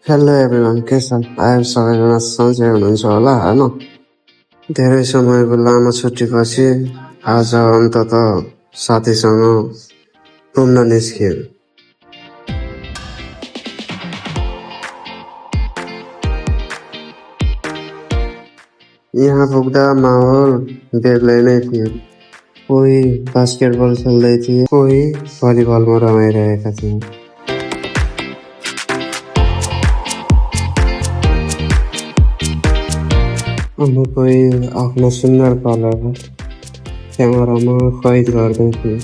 Hello everyone, के छ? सबैजना सन्चै हुनुहुन्छ होला होइन? धेरै समयको लामो छुट्टीपछि आज अन्ततः साथीसँग घुम्न निस्किएँ। यहाँ पुग्दा माहौल बेग्लै नै थियो। कोही बास्केटबल खेल्दै थिए, कोही भलिबलमा रमाइरहेका थिए। अनि कोही आफ्नो सुन्दर कलर क्यामेरामा कैद गर्दै थिए।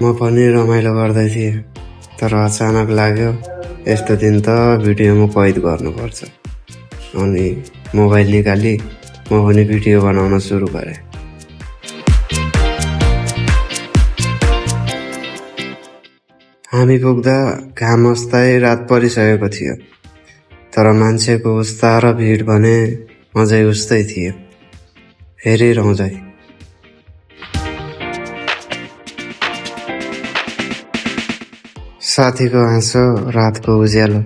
म पनि रमाइलो गर्दै थिएँ, तर अचानक लाग्यो यस्तो दिन त भिडियोमा कैद गर्नुपर्छ। अनि मोबाइल निकाली म पनि भिडियो बनाउन सुरु गरेँ। हामी पुग्दा घाम अस्ताइ रात परिसकेको थियो, तर मान्छेको उस्ता र भिड भने अझै उस्तै थियो, हेरिरहँदै। साथीको हाँसो, रातको उज्यालो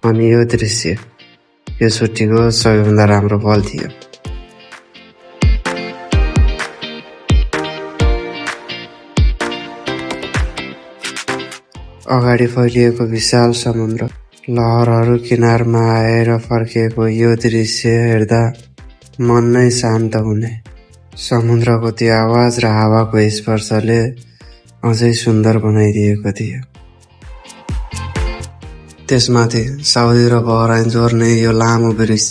अनि यो दृश्य यो छुट्टीको सबैभन्दा राम्रो पल थियो। अगाडि फैलिएको विशाल समुद्र, लहरहरू किनारमा आएर फर्किएको यो दृश्य हेर्दा मन नै शान्त हुने। समुद्रको त्यो आवाज र हावाको स्पर्शले अझै सुन्दर बनाइदिएको थियो। त्यसमाथि साउदी र बहराइन जोड्ने यो लामो ब्रिज,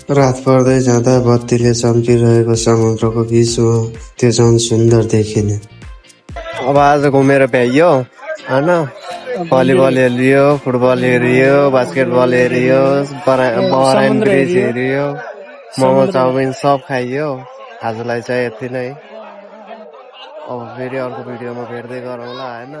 रात पर्दै जाँदा बत्तीले चम्किरहेको समुद्रको बीचमा त्यो झन् सुन्दर देखिने। अब आज घुमेर भ्याइयो होइन, भलिबल हेरियो, फुटबल हेरियो, बास्केटबल हेरियो, बहराइन ब्रिज हेरियो, मोमो चाउमिन सब खाइयो। आजलाई चाहिँ यति नै। अब फेरि अर्को भिडियोमा भेट्दै गरौँला होइन।